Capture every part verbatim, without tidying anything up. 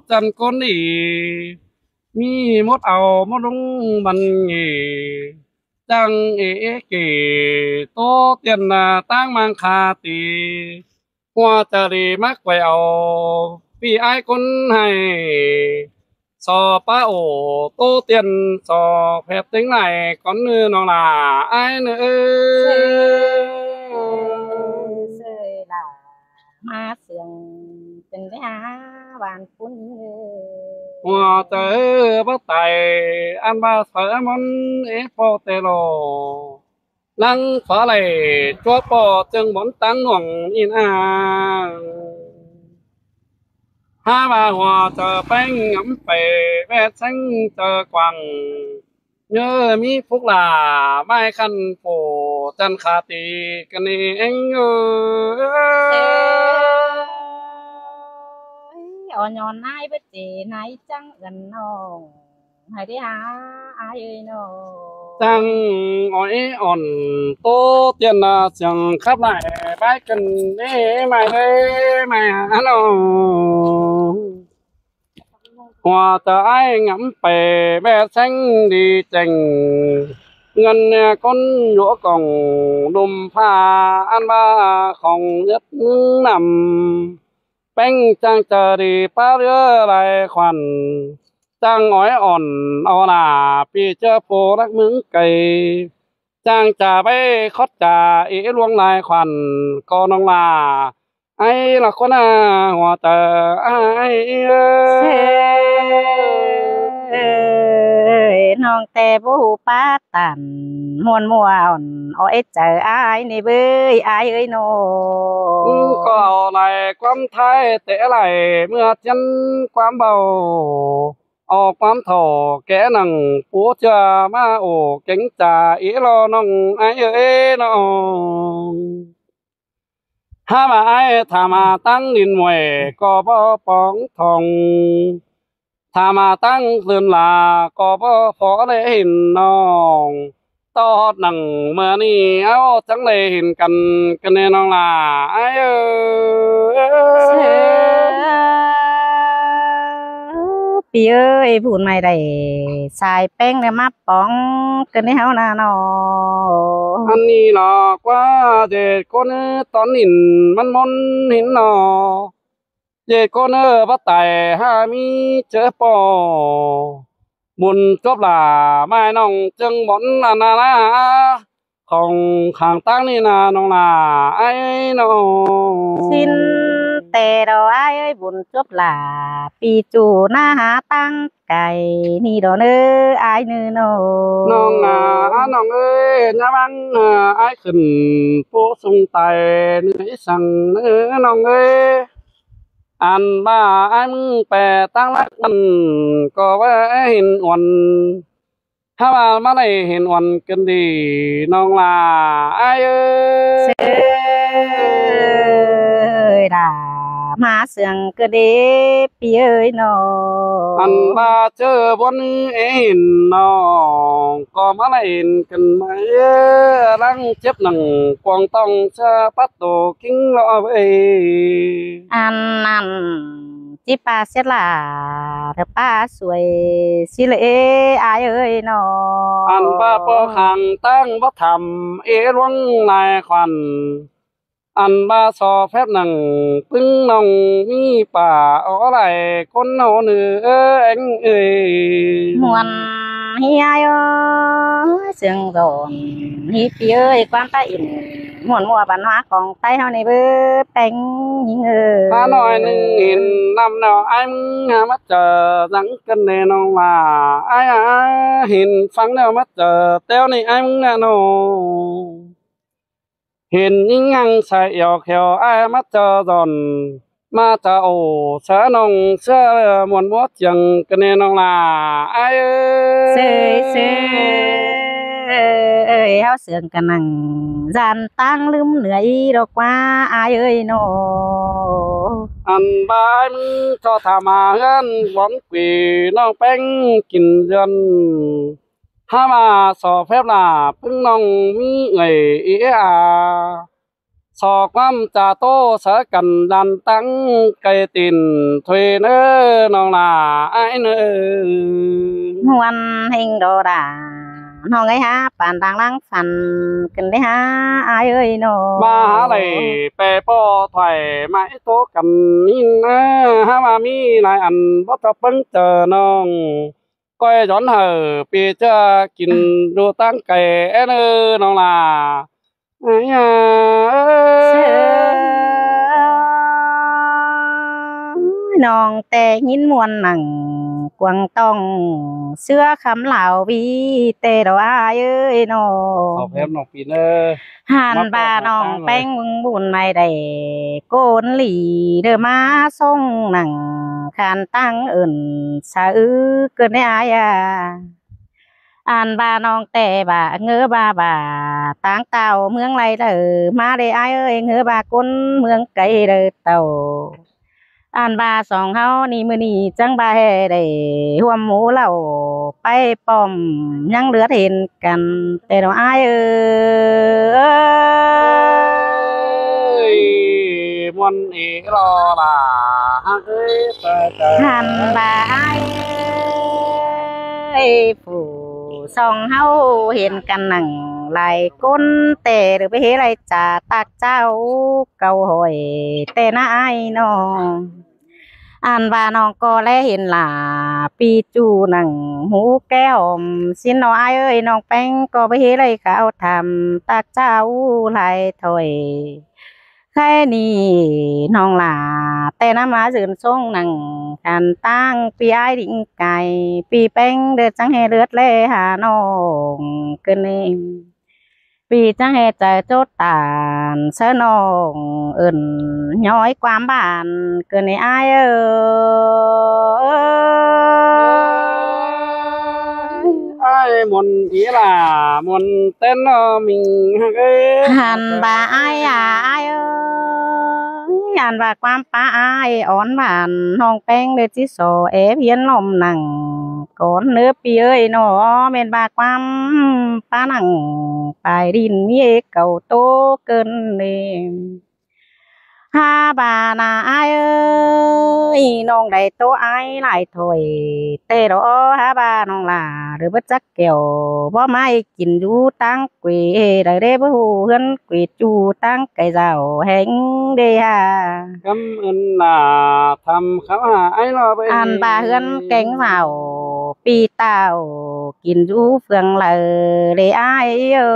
ꞌchăn ꞌcốn ꞌnị ꞌmí mốt au mốt ꞌlung băn ꞌnị, chắng ê ê kể ꞌtố tiên ꞌtáng ꞌmáng kha ti. ꞌHua chaư đi ꞌmá quay au ꞌpi ái ꞌcốn ꞌhại, so pá ổ ꞌtố tiên so phép têng lai cón ꞌnư ꞌnọng lả ái ꞌnư ới. ꞌSới lả ꞌmá sương pên đé hả bản phún ới. ꞌHua chaư báu tai ăn ꞌva saư ꞌmắn ế ꞌpo tê lô, ꞌnăng phá lai ꞌchua ꞌpo ꞌchương bón ꞌtáng ꞌluống ꞌnị ꞌnáng. Hák ꞌva ꞌhua chaư ꞌpéng ngắm pay ꞌvét seng chaư quảng, ꞌnhớ ꞌmí phúc lả ꞌmai khăn phủ chăn khả ti ꞌcọ ꞌnị ꞌéng ới. Ói nhón ái bớt ꞌchí nái chắng ươn ꞌnọng hảư đé hả ái ới ꞌnọng. Chắng ói ỏn ꞌtố tiên sương khắp lai bái khăn ê ê ꞌmai ới ꞌmai hả ꞌnọng. ꞌHua chaư ái ngắm pay ꞌvét seng đi cheng, ꞌngớn ꞌnê ꞌcốn dú cỏng đum pha ăn ꞌva khong ứt ꞌnặm. ꞌPéng chắng chaư đi pá ꞌlứa lai khuôn, chắng ói ỏn au nả ꞌpi ꞌchớ pô lắc ꞌmướng cay, chắng chaư báu khót chaư ê ꞌluống lai khuôn ꞌcọ ꞌnọng lả ái ꞌlạ ꞌcốn ꞌnạ. ꞌHua chaư ái ới, ꞌnọng ꞌtẹ báu ꞌhụ pá tản muôn ꞌmua ỏn ói chaư ái ꞌnị bới ái ới ꞌnọng. ꞌCọ au lai ꞌquám thái té lai ꞌmưa ꞌchiến ꞌquám báu, au ꞌquám thảu ké nẳng pú ꞌchưa ꞌmá ổ kéng chaư ế lo ꞌnọng ái ới ꞌnọng. Hák ꞌva ái tham ꞌtáng đin muối ꞌcọ báu póng thong, tham ꞌtáng dưn lả ꞌcọ báu phó lễ hên ꞌnọng. ꞌTọ ꞌhọt nẳng ꞌmưa ꞌnị au chắng lễ hên căn căn ꞌnê ꞌnọng lả ái ới. ꞌPi ới, bun ꞌmạy đảy sai ꞌpéng ꞌnị ꞌmá póng căn ꞌnị ꞌháu ꞌnạ ꞌnọng. Ăn ꞌnị lo ꞌquá ꞌdệt ꞌcốn ꞌtón ꞌnịn ꞌmắn ꞌmôn hên ꞌnọ. ꞌDệt ꞌcốn ꞌnị báu tai hák ꞌmí ꞌchớ ꞌpo bun chốp lả ꞌmai ꞌnọng ꞌchương bón ăn ꞌnạ ꞌnạ khong khang ꞌtáng ꞌnị ꞌnạ ꞌnọng lả ái ới ꞌnọng. ꞌSịn ꞌtẹ lo ái ới, bun chốp lả ꞌpi ꞌchu ꞌná hả ꞌtáng cai ꞌnị lo ꞌnớ ái ꞌnư ꞌnọng. ꞌNọng ꞌnạ ꞌnọng ới, ꞌnhá ꞌváng ái khửn pú sung tai ꞌnư ꞌí săng ꞌnớ ꞌnọng ới. Ăn ꞌva ái ꞌmứng pay ꞌtáng lắc ꞌnặn ꞌcọ ꞌva ái hên uôn, hák ꞌva ꞌmá đảy hên uôn căn đi ꞌnọng lả ái ới. ꞌSới lả ꞌmá sương căn đi ꞌpi ới ꞌnọng. Ăn ꞌva ꞌchớ bón ê hên ꞌnọng ꞌcọ ꞌmá đảy hên căn ꞌmá ới, ꞌláng chếp nẳng cuông ꞌtong ꞌchớ pắt tô ꞌkính lo ới. Ăn ăn ꞌchí pá ꞌsét lả, ꞌtẹ pá suối ꞌsí lễ ái ới ꞌnọng. Ăn ꞌva ꞌpo khang ꞌtáng báu tham ê ꞌluống lai khuôn, ăn ꞌva so phép nẳng ꞌpứng ꞌnọng ꞌmí pả ók lai ꞌcốn ꞌháu ꞌnư ới ꞌéng ới. Muôn ꞌhí ái ới, sương dọn ꞌhí ꞌpi ới, ꞌquám ta ỉn muôn ꞌmua văn hóa khong Tay ꞌháu ꞌnị báu ꞌpéng ꞌnhính ới. Hák ꞌnọi ꞌnưng hên ꞌnặm ꞌnẹo ái ꞌmứng hák ꞌmá chaư dắng căn ꞌnê ꞌnọng lả ái ới, hên ꞌphắng ꞌnẹo ꞌmá chaư ꞌtẹo ꞌnị ái ꞌmứng ꞌnạ ꞌnọng. Hên ꞌnhính ꞌhăng sai ẻo khẻo ái ꞌmá chaư dọn ꞌmá chaư ổ ꞌsớ ꞌnọng ꞌsớ muôn ꞌmúa chiêng căn ꞌnê ꞌnọng lả ái ới. ꞌSới ꞌsới ơi, ꞌháu sương căn nẳng dan ꞌtáng ꞌlứm nưa ꞌí lo ꞌquá ái ới ꞌnọ. Ăn ꞌva ái ꞌmứng ꞌchọ tham ꞌmá ꞌhướn bón quỉ ꞌnọng ꞌpéng kin dươn. Hák ꞌva so phép lả ꞌpứng ꞌnọng ꞌmí ơi ế a. So ꞌquám chaư ꞌtố sáư căn ꞌlan ꞌtáng cai tin thuê ꞌnớ ꞌnọng lả ải ꞌnớ. ꞌMuôn ꞌhêng đo đa ꞌnọng ới hák păn đang ꞌláng phăn ꞌcứn đé hák ải ới ꞌnọ. ꞌVa hák đảy pé ꞌpo thoải mái ꞌtố căn ꞌnị ꞌnớ, hák ꞌva ꞌmí lai ăn báu ꞌchọ ꞌpứng chaư ꞌnọng. ꞌCoi dón hảư ꞌpi ꞌchưa kin đu ꞌtáng cai ꞌnớ ꞌnọng lả. Ái da ới. ꞌNọng ꞌtẹ ꞌnghín ꞌmuôn nẳng cuông ꞌtóng ꞌsứa khắm lảo ꞌviạk ꞌtẹ đo ải ới ꞌnọng. Khảu phép ꞌnọng ꞌpi ꞌnớ. Hăn ꞌva ꞌnọng ꞌpéng ꞌmướng bun mai đảy ꞌcốn lỉ đơ ꞌmá ꞌsống nẳng khăn ꞌtáng ứn sáư ꞌcứn đé ải a. Ăn ꞌva ꞌnọng ꞌtẹ ꞌva ꞌngớ ꞌva ꞌva ꞌtáng tao ꞌmướng lai đảy ꞌmá đé ải ới, ꞌngớ ꞌva ꞌcốn ꞌmướng cai đảy tảu. Ăn ꞌva song ꞌháu ꞌnị ꞌmự ꞌnị chắng ꞌva ꞌhế đảy ꞌhuôm ꞌmú lảu ꞌpay pom ꞌnhắng ꞌlưới hên căn ꞌtẹ đo ải ới. Ơi, ꞌmuôn ꞌnị lo lả hák ới, hăn ꞌva ải ới, phủ song ꞌháu hên căn nẳng lai ꞌcốn ꞌtẹ đơ báu ꞌhế lai chả ꞌtặc ꞌchạu cau hỏi ꞌtẹ ꞌnớ ải ꞌnọng. Ăn ꞌva ꞌnọng ꞌcọ ꞌlé hên lả ꞌpi ꞌchu nẳng hú ké ôm ꞌsịn ꞌnọ ải ới, ꞌnọng ꞌpéng ꞌcọ báu ꞌhế lai khảu tham ꞌtặc ꞌchạu lai thôi. Khay ꞌnị ꞌnọng lả ꞌtẹ ꞌnắm ꞌmá dưn ꞌsống nẳng khăn ꞌtáng ꞌpi ải đinh cai, ꞌpi ꞌpéng đơ chắng ꞌhế ꞌlưới ꞌlé hả ꞌnọng ꞌcứn ꞌnị. ꞌPi chắng ꞌhế chaư chốt tản sáư ꞌnọng ứn ꞌnhói ꞌquám bản ꞌcứn ꞌnị ải ới. Ải ꞌmuôn ꞌnị lả ꞌmuôn ꞌtến ꞌnớ ꞌmính hák ới. Hăn ꞌva ải a ải ới, ăn ꞌva ꞌquám pá ải ón bản ꞌnọng ꞌpéng đơ ꞌchí so ép hiến lom nẳng cón ꞌnớ ꞌpi ới ꞌnọ, ꞌmen ꞌva ꞌquám pá nẳng pay đin ꞌmí ꞌcáu ꞌtố ꞌcứn ꞌnị. Hák ꞌva ꞌna ải ới, ꞌnọng đảy ꞌtố ải lai thôi. ꞌTẹ đo hák ꞌva ꞌnọng lả đơ báu chắc kẻo báu ꞌmá kin dú ꞌtáng quê đảy đé báu ꞌhụ ꞌhướn quê ꞌchu ꞌtáng cai dảo ꞌhéng đê hả. Cắm ơn lả thăm kháo hả ải lo báu. Ăn ꞌva ꞌhướn kéng dảo ꞌpi tảo kin dú phường lả đê ải ới.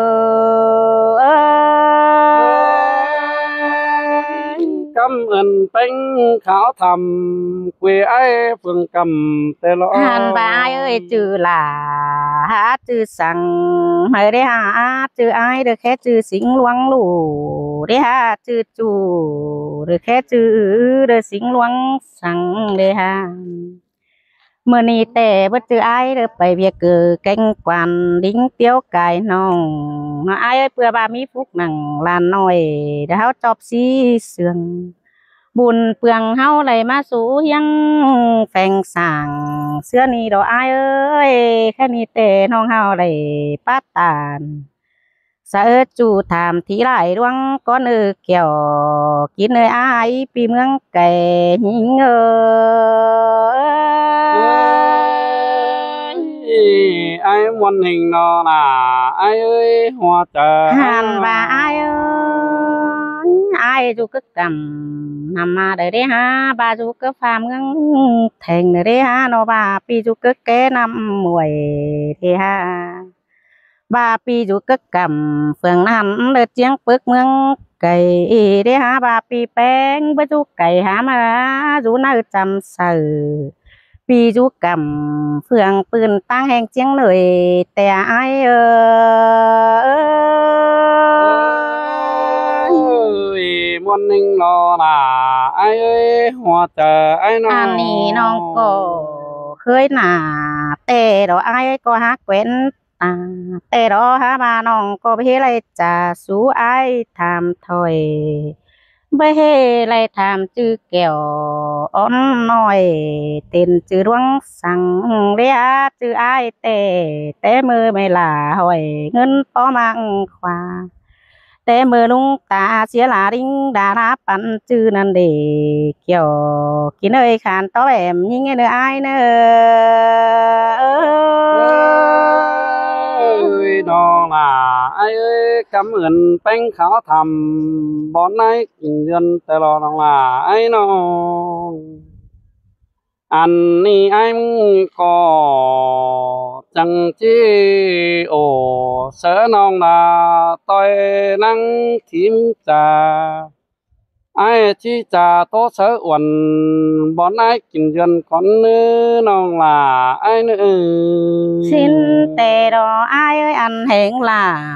Cắm ơn ꞌpéng kháo thăm quê ải phường Căm ꞌtẹ lo. Ăn ꞌva ải ới, ꞌchư lả hả ꞌchư săng ꞌmự đê hả, ꞌchư ải đơ khé ꞌchư sính luông lũ đê hả, ꞌchư ꞌchu đơ khé ꞌchư đơ sính luông săng đê hả. ꞌMự ꞌnị ꞌtẹ báu ꞌchư ải đơ pay ꞌviạk ꞌcứ kéng quan đính tiếu cai ꞌnọng. Ải ới, ꞌpưa ꞌva ꞌmí phúc nẳng ꞌlan ꞌnọi đơ ꞌháu chóp sí sương bun pương ꞌháu đảy ꞌmá sú hiếng pheng sảng ꞌsứa ꞌnị đo ải ới. Khay ꞌnị ꞌtẹ ꞌnọng ꞌháu đảy pát tản sa ớ ꞌchu tham thí lai ꞌluống cón ơ kẻo kin ơi ải ꞌpi ꞌmướng cai ꞌnhính ới. Ải ꞌmuôn ꞌhêng ꞌnọ lả ải ới, hua chaư. Hăn ꞌva ải ới, ải dú cốc Căm ꞌnặm ꞌmá đảy đê hả, ꞌva dú cốc phả ꞌmướng Theng đảy đê hả ꞌnọ, ꞌva ꞌpi dú cốc ké ꞌnặm muối đê hả. ꞌVa ꞌpi dú cốc Căm phường ꞌnặn đơ ꞌchiếng pớc ꞌmướng cai đê hả, ꞌva ꞌpi ꞌpéng báu dú cai hả ꞌmá dú ꞌnặn chăm saư. ꞌPi dú Căm phường pưn ꞌtáng ꞌhéng ꞌchiếng ꞌnọi ꞌtẹ ải ới. Ơi, ꞌmuôn ꞌhêng ꞌnọ lả ải ới, hua chaư ải ꞌnọng. Ăn ꞌnị ꞌnọng ꞌcọ ꞌkhới nả ꞌtẹ đo ải ới ꞌcọ hák quén ta. ꞌTẹ đo hả ꞌva ꞌnọng ꞌcọ báu ꞌhế lai chả sú ải tham thôi. Báu ꞌhế lai tham ꞌchư kẻo ón ꞌnọi tên ꞌchư ꞌluống săng đê hả ꞌchư ải ꞌtẹ. ꞌTẹ ꞌmự ꞌmí lả hỏi ꞌngớn ꞌpó ꞌmáng khua Té ꞌmự ꞌlung ta sia la ꞌlính đa la păn ꞌchư ꞌnặn đê, kiẻo kin ơi khan tó bẻm ꞌnhính ꞌnớ ai ꞌnớ. Ơi, ꞌnọng lả ai ơi, cắm ơn ꞌpéng kháo thăm bón ai kin dươn té lo ꞌnọng lả ai ꞌnọng. Ăn ꞌnị ai ꞌmứng ꞌcọ chắng ꞌchí ổ sáư ꞌnọng lả ꞌtoi ꞌnăng thím cha. Ai ꞌchí cha ꞌtố sáư uôn bón ai kin dươn cón ꞌnớ ꞌnọng lả ai ꞌnớ. ꞌSịn té lo ai ơi, ăn hên lả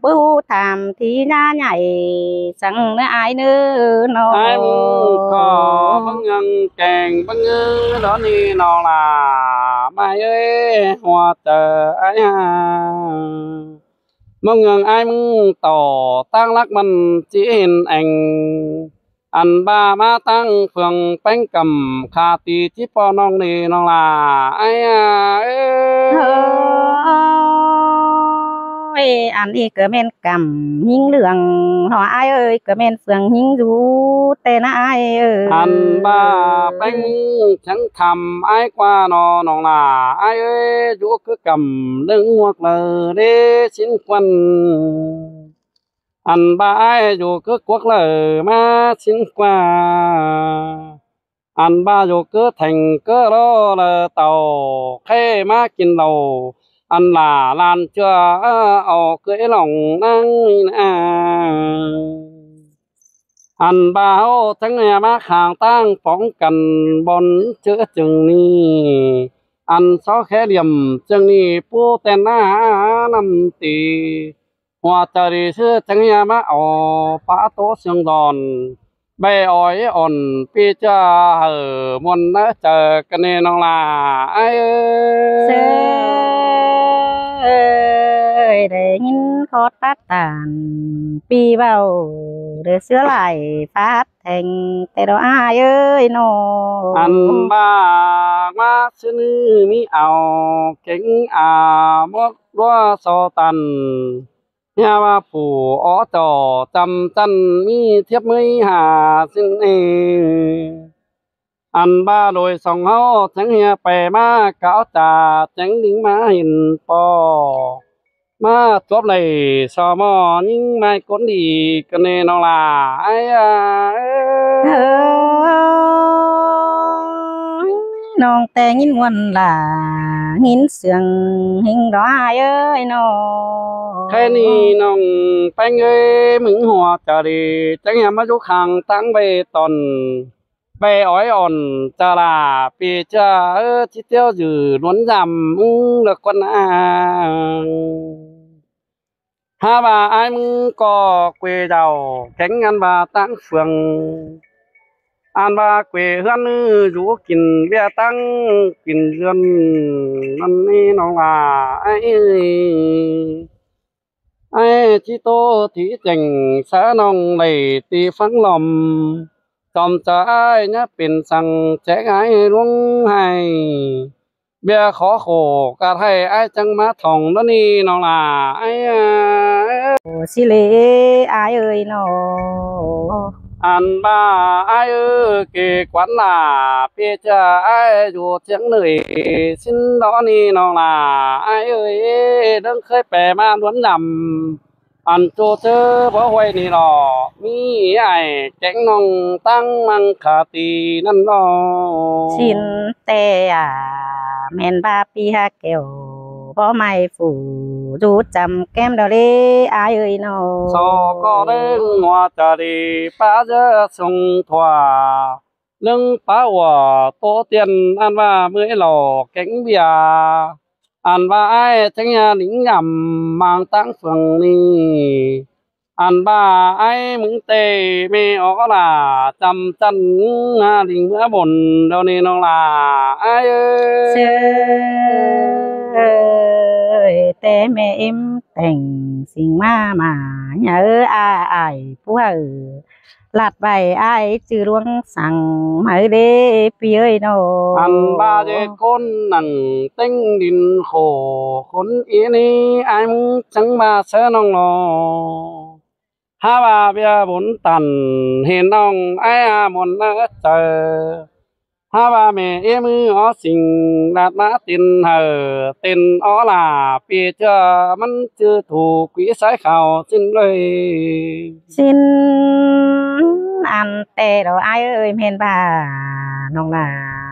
báu tham thí ꞌná nhảy săng ꞌnớ ai ꞌnớ ꞌnọng. Ai ꞌmứng ꞌcọ báu ꞌnhắng keng báu ꞌngứ đó ꞌnị ꞌnọng lả mai ơi, hua chaư ai ha. ꞌMướng ꞌnhắng ai ꞌmứng tỏ ꞌtáng lắc ꞌmắn ꞌchí hên eng. Ăn ꞌva ꞌmá ꞌtáng phường ꞌpéng căm khả ti ꞌchí ꞌpo ꞌnọng ꞌnị ꞌnọng lả ai ha. Ơi, ăn ꞌnị ꞌcọ ꞌmen căm ꞌnhính ꞌlương lo ai ơi, ꞌcọ ꞌmen phường ꞌnhính dú té ꞌnớ ai ơi. Ăn ꞌva ꞌpéng chắng tham ai ꞌquá ꞌnọ ꞌnọng lả ai ơi, dú ꞌcứ căm ꞌlương ꞌnguốc lơ đé ꞌsịn quan. Ăn ꞌva ai dú ꞌcứ cuốc lơ ꞌmá ꞌsịn ꞌquá. Ăn ꞌva dú ꞌcứ thẻng ꞌcứ lo lơ tảu khay ꞌmá kin lảu. Ăn lả lan ꞌchưa au ꞌcới lòng ꞌnăng ꞌnị ꞌnớ. Ăn ꞌva ꞌháu chắng ꞌnhá ꞌmá khang ꞌtáng póng căn bón ꞌchớ chưng ꞌnị. Ăn só khé liêm chưng ꞌnị pú ꞌten ꞌná ꞌnặm ti. Hua chaư đi ꞌsứ chắng ꞌnhá ꞌmá au pá ꞌtố siêng đon. Bái ói ỏn ꞌpi ꞌchưa hảư muôn ꞌnớ chaư căn ꞌnị ꞌnọng lả ai ơi. Ơi, đảy ꞌnghín khót pát tản ꞌpi ꞌvạu, đảy ꞌsứa lai phát thẻng té lo ai ơi ꞌnọ. Ăn ꞌva ꞌmá ꞌsứ ꞌnị ꞌmí au kéng a muốc ꞌlúa so tăn. ꞌNhá ꞌva phủ ók chảu chăm ꞌchăn ꞌmí thiếp ꞌmí hả ꞌsịn ê. Ăn ꞌva đôi song ꞌháu chắng ꞌnhá pay ꞌmá cáo cha chắng đính ꞌmá hên ꞌpo. ꞌMá chuốp đảy so ꞌmo ꞌnhính mai cốn đi căn ꞌnị ꞌnọng lả ai ha. Ơi, ꞌnọng té ꞌnghín muôn lả ꞌnghín siêng ꞌhính đó ai ơi ꞌnọ. Khay ꞌnị ꞌnọng ꞌpéng ơi, ꞌmứng hua chaư đi chắng ꞌnhá ꞌmá dú khang ꞌtáng ꞌvạy tỏn ꞌvạy ói ỏn chaư lả ꞌpi ꞌchưa ơ ꞌchí ꞌtiếu dử luốn dăm ꞌmứng lơ quan a. Hák ꞌva ai ꞌmứng ꞌcọ quê dảu kéng ăn ꞌva ꞌtáng phường. Ăn ꞌva quê ꞌhướn ꞌnứ dú kin ꞌviạk ꞌtáng kin dươn ꞌnặn ꞌnị ꞌnọng lả ai ơi. Ai ꞌchí ꞌtố thí chẻng sáư ꞌnọng đảy ti ꞌphắng lom. Chom chaư ai ꞌnhá pên săng chén ai ꞌluống ꞌhại. ꞌViạk khó khổ ꞌcặt ꞌhại ai chắng ꞌmá thỏng đó ꞌnị ꞌnọng lả ai ha. Ổ ꞌsị ꞌlế ai ơi ꞌnọ. Ăn ꞌva ai ơi, kể quán lả ꞌpi ꞌchưa ai dú thiếng nới ꞌsịn đó ꞌnị ꞌnọng lả ai ơi. Đớng khới pay ꞌmá luốn dăm ăn ꞌchu ꞌchớ báu ꞌhuây ꞌnị lo, ꞌmí ai kéng ꞌnọng ꞌtáng ꞌmăng khả ti ꞌnặn lo. ꞌSịn té a, ꞌmen ꞌva ꞌpi hák kẻo báu ꞌmạy phủ dú chăm kem đó ꞌlế ai ơi ꞌnọ. So ꞌcọ đớng hua chaư đi pá ꞌdứa sung thua ꞌlớng pá ua ꞌtố tiên ăn ꞌva ꞌmới lo kéng ꞌviạk. Ăn ꞌva ai chắng ꞌnhá đính dăm ꞌmáng ꞌtáng phường ꞌnị. Ăn ꞌva ai ꞌmứng té ꞌmẹ ók lả chăm ꞌchăn ꞌnhá đính ꞌmứa bôn đó ꞌnị ꞌnọng lả ai ơi. Ơi, té ꞌmẹ ꞌếm tẻng sính ꞌmá ꞌmá ꞌnhá ơ a ai pú hảư ꞌlặt ꞌvạy ai ꞌchư ꞌluống săng ꞌmá đé ꞌpi ơi ꞌnọ. Ăn ꞌva ꞌdệt ꞌcốn nẳng ꞌtếng đin khổ khốn ꞌnị ai ꞌmứng chắng ꞌva sáư ꞌnọng lo. Hák ꞌva ꞌviạk bún tản hên ꞌnọng ải ꞌa muôn ꞌnớ chaư. Hák ꞌva mẹ ꞌí ꞌmứ ók sing ꞌlạt ꞌmá tin hảư tin ók lả pi ꞌchưa ꞌmắn ꞌchư thủ quí sái khảu ꞌsịn ꞌlới. ꞌSịn ăn ꞌtẹ đó ải ơi, ꞌmen ꞌva ꞌnọng lả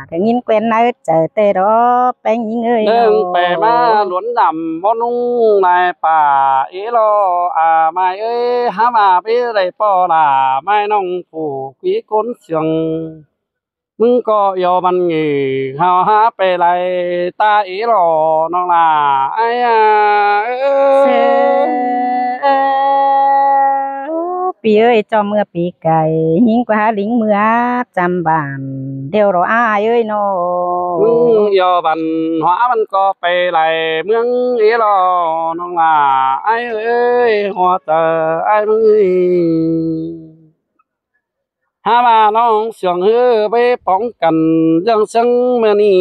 ꞌtẹ ꞌnghín quen ꞌnớ chaư ꞌtẹ đó, ꞌpéng ꞌnhính ơi ꞌnưng ꞌnọ. Pay ꞌmá luốn dăm bó ꞌnung lai pả ế lo, à, mai ơi, hák ꞌva bế đảy ꞌpo lả mai ꞌnọng phủ quí ꞌcốn siêng. ꞌMứng ꞌcọ yua băn nghỉ hao hák pay lai ta ế lo ꞌnọng lả ải ꞌa. Pi ơi, ꞌchọ ꞌmưa pi cai ꞌnhính ꞌquá ꞌlính ꞌmưa chăm bản điêu đó ải ơi ꞌnọ. ꞌMứng yua băn hua băn ꞌcọ pay lai ꞌmướng ế lo ꞌnọng lả ải ơi, hua chaư ải ꞌmướng ơi. Hák ꞌva ꞌnọng siêng ꞌhứ bế póng căn ꞌdương ꞌsướng ꞌmưa ꞌnị,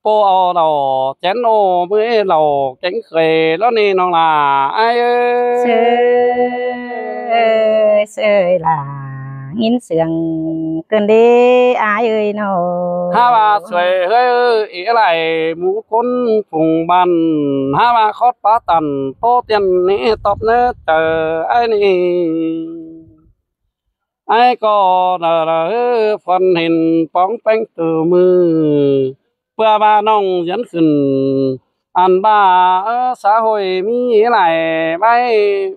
ꞌpộ au đỏ chén ô ꞌmưa đỏ kéng khuê ꞌló ꞌnị ꞌnọng lả ải ơi. Sơi, sơi lả ꞌnghín siêng ꞌcợn đế ải ơi ꞌnọ. Hák ꞌva suối ꞌhới ế lai mú ꞌcốn phung bản, hák ꞌva khót pá tản ꞌtố tiên ꞌnị tóp ꞌnớ chaư ải ꞌnị. Ải ꞌcọ nả lả ꞌhứ phuôn hên póng ꞌpéng từ ꞌmự, ꞌpưa ꞌva ꞌnọng dán khửn ăn ꞌva, ơ, xã hội ꞌmí lai ꞌvạy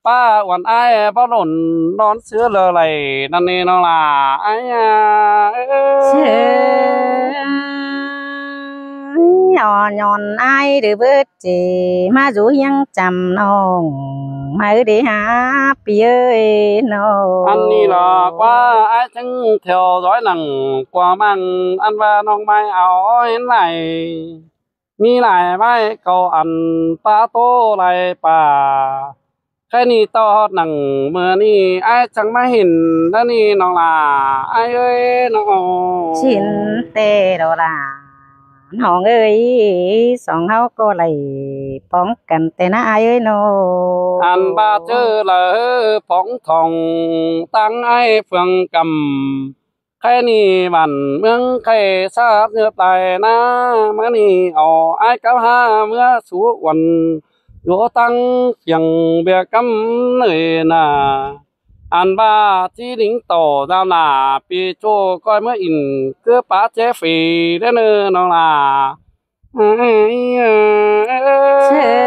ꞌpá uôn ải báu lổn đón sứa lơ lầy ꞌnặn ꞌnị ꞌnọng lả ải ꞌa. Sơi, ꞌnhọn ꞌnhọn ải đảy bớt ꞌchí ꞌmá dú ꞌhiếng chăm ꞌnọng ꞌmá ꞌhứ đảy hák pi ơi ꞌnọ. Ăn ꞌnị lỏ ꞌquá ải chắng theo dõi nẳng ꞌquá ꞌmăng ăn ꞌva ꞌnọng mai au hên lai. ꞌMí lai ꞌvạy ꞌcọ ăn pá ꞌtố lai pả. Khay ꞌnị ꞌtạu ꞌhọt nẳng ꞌmưa ꞌnị ải chắng ꞌmá hên ꞌnớ ꞌnị ꞌnọng lả ải ơi ꞌnọ. ꞌSịn ꞌtẹ đó lả ꞌnọng ơi, song ꞌháu ꞌcọ lai póng căn ꞌtẹ ꞌnớ ải ơi ꞌnọ. Ăn ꞌva ꞌchớ lả ꞌhứ póng thỏng ꞌtáng ải phường căm. Khay ꞌnị bản ꞌmướng khay sáp nhớp lai ꞌná, ꞌmá ꞌnị au ải cắp hák ꞌmưa sú uôn dú ꞌtáng phiêng ꞌviạk cắm ꞌnọi nả. Ăn ꞌva ꞌchí đính tổ dao nả pi ꞌchộ ꞌcoi ꞌmưa in cứ pá ché phi đé ꞌnơ ꞌnọng lả. Sơi,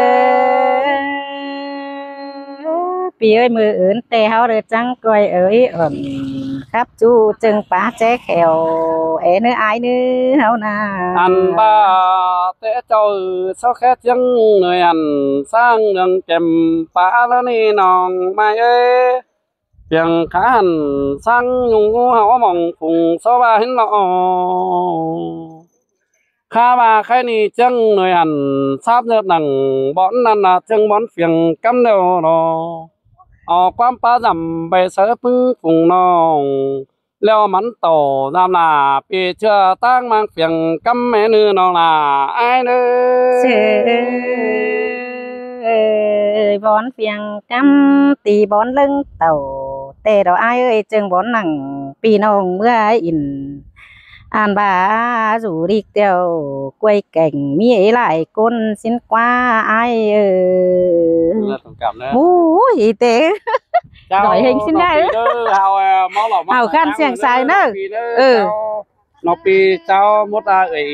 pi ơi, ꞌmự ứn ꞌtẹ ꞌháu đảy chắng ꞌcoi ới ơn khắp ꞌchu ꞌchương pá ché khẻo é ꞌnớ ải ꞌnớ ꞌháu nả. Ăn ꞌva té ꞌchạu ꞌsáo khé ꞌchiếng ꞌnọi ăn ꞌsáng ꞌnương kem pá ꞌlớ ꞌnị ꞌnọng mai ơi. Phiêng khá hẳn ꞌsáng ꞌnung ú ꞌháu mong phung ꞌsó ꞌva hên lỏ. Khá ꞌva khay ꞌnị ꞌchiếng ꞌnọi hẳn sáp nhớp nẳng bón ꞌnặn nả ꞌchương bón phiêng cắm ꞌlẹo lo. Au ꞌquám pá dăm ꞌvạy sáư ꞌpứng phung ꞌnọng ꞌlẹo mẳn tổ dăm nả pi ꞌchưa ꞌtáng ꞌmáng phiêng cắm é ꞌnư ꞌnọng lả ải ꞌnớ. Sơi, bón phiêng cắm ti bón ꞌlớng tảu ꞌtẹ đó ải ơi, ꞌchương bón nẳng pi ꞌnọng ꞌmưa in ăn ꞌva dú đích ꞌtẹo quay cảnh ꞌmí ế lai ꞌcốn ꞌsịn ꞌquá ải ơi. Ui, té giỏi hình ꞌsịn ꞌnớ. Hảư khăn siêng sai ꞌnớ. Ơ, ꞌnọng pi chảu mốt a ơi.